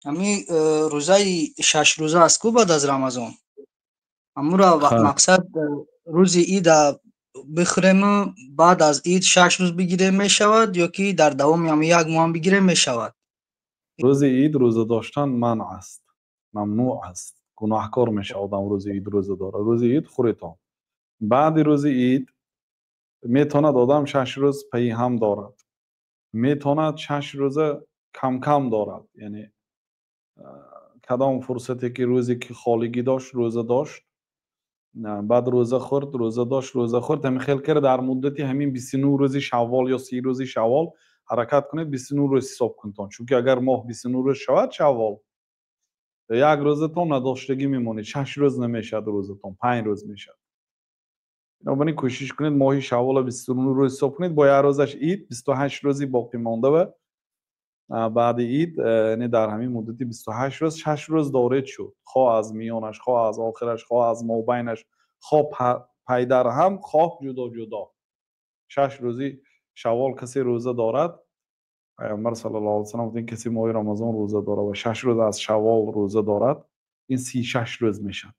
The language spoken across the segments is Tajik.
Ҳами рӯзаи 6 рӯза аст ку баъд аз Рамазон, ҳамура мақсад рӯзи ида бихӯрему баъд аз ид 6 рӯз бигирем мешавад ё ки дар давоми ҳами як моҳам бигирем мешавад? Рӯзи ид рӯза доштан манъ аст, мамнӯъ аст, гуноҳкор мешавад одам рӯзи ид рӯза дорад. Рӯзи ид хӯретон, баъди рӯзи ид метавонад одам 6 рӯз пайи ҳам дорад, метавонад 6 рӯза камкам дорад, яъне кадом фурсате ки рӯзе ки холигӣ дошт, рӯза дошт, баъд рӯза хӯрд, рӯза дошт, рӯза хӯрд, ҳамин хел карда дар муддати ҳамин 29 рӯзи шаввол ё 30 рӯзи шаввол ҳаракат кунед, 29 рӯз ҳисоб кунтон, чунки агар моҳ 29 рӯз шавад шаввол, як рӯзатон надоштагӣ мемонед, 6 рӯз намешавад рӯзатон, 5 рӯз мешавад. Бинобар ин кӯшиш кунед, моҳи шаввола 29 рӯз ҳисоб кунед, бо як рӯзаш ид, 28 рӯзи боқӣ монда ва баъди ид, яъне дар ҳамин муддати 28 рӯз 6 рӯз доред шуд, хоҳ аз миёнаш, хоҳ аз охираш, хоҳ аз мобайнаш, хоҳ пайдарҳам, хоҳ ҷудо ҷудо 6 рӯзи шаввол касе рӯза дорад, Пайғамбар саллаллоҳу алайҳи васаллам гуфтанд, касе моҳи Рамазон рӯза дорад ва 6 рӯз аз шаввол рӯза дорад, ин 36 рӯз мешавад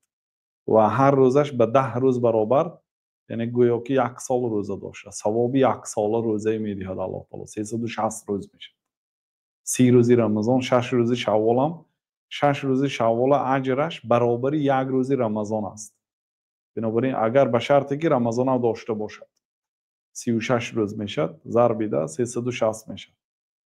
ва ҳар рӯзаш ба 10 рӯз баробар, яъне гӯё ки як сол рӯза дошта, савоби яксола рӯзае медиҳад Аллоҳ таоло. 360 рӯз мешавад 30 рӯзи Рамазон, 6 рӯзи шавволам, 6 рӯзи шаввола аҷраш баробари як рӯзи Рамазон аст. Бинобар ин агар ба шарте ки Рамазонам дошта бошад, 36 рӯз мешавад, зарби 10, 360 мешавад.